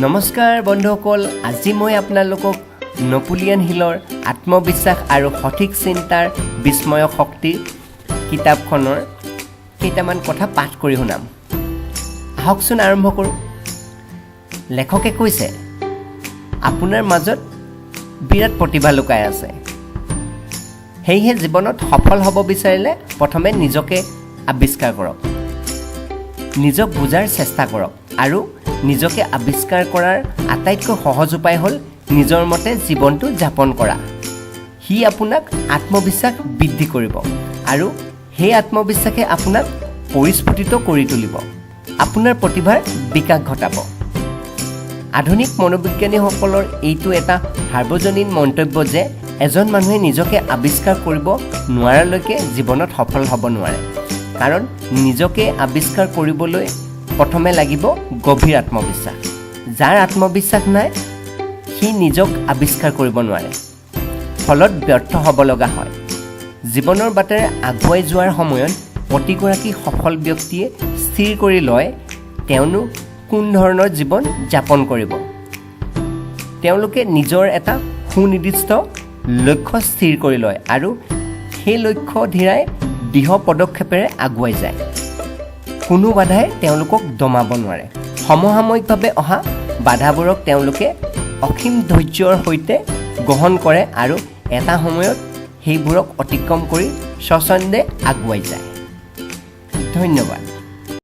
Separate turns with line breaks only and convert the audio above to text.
নমস্কাৰ বন্ধুসকল, আজি মই আপোনালোকক নেপোলিয়ন হিলৰ আত্মবিশ্বাস আৰু সঠিক চিন্তাৰ বিস্ময়ক শক্তি কিতাপখনৰ কেইটামান কথা পাঠ কৰি শুনাম। আহকচোন আৰম্ভ কৰোঁ। লেখকে কৈছে, আপোনাৰ মাজত বিৰাট প্ৰতিভা লুকাই আছে। সেয়েহে জীৱনত সফল হ'ব বিচাৰিলে প্ৰথমে নিজকে আৱিষ্কাৰ কৰক, নিজক বুজাৰ চেষ্টা কৰক আৰু নিজকে আৱিষ্কাৰ কৰাৰ আটাইতকৈ সহজ উপায় হ'ল নিজৰ মতে জীৱনটো যাপন কৰা। সি আপোনাক আত্মবিশ্বাস বৃদ্ধি কৰিব আৰু সেই আত্মবিশ্বাসে আপোনাক পৰিস্ফুটিত কৰি তুলিব, আপোনাৰ প্ৰতিভাৰ বিকাশ ঘটাব। আধুনিক মনোবিজ্ঞানীসকলৰ এইটো এটা সাৰ্বজনীন মন্তব্য যে এজন মানুহে নিজকে আৱিষ্কাৰ কৰিব নোৱাৰালৈকে জীৱনত সফল হ'ব নোৱাৰে। কাৰণ নিজকে আৱিষ্কাৰ কৰিবলৈ প্ৰথমে লাগিব গভীৰ আত্মবিশ্বাস। যাৰ আত্মবিশ্বাস নাই, সি নিজক আৱিষ্কাৰ কৰিব নোৱাৰে, ফলত ব্যৰ্থ হ'ব লগা হয়। জীৱনৰ বাটেৰে আগুৱাই যোৱাৰ সময়ত প্ৰতিগৰাকী সফল ব্যক্তিয়ে স্থিৰ কৰি লয় তেওঁনো কোন ধৰণৰ জীৱন যাপন কৰিব। তেওঁলোকে নিজৰ এটা সুনিৰ্দিষ্ট লক্ষ্য স্থিৰ কৰি লয় আৰু সেই লক্ষ্য ধিয়াই দৃঢ় পদক্ষেপেৰে আগুৱাই যায়। কোনো বাধাই তেওঁলোকক দমাব নোৱাৰে। সমসাময়িকভাৱে অহা বাধাবোৰক তেওঁলোকে অসীম ধৈৰ্যৰ সৈতে গ্ৰহণ কৰে আৰু এটা সময়ত সেইবোৰক অতিক্ৰম কৰি স্বচ্ছন্দে আগুৱাই যায়। ধন্যবাদ।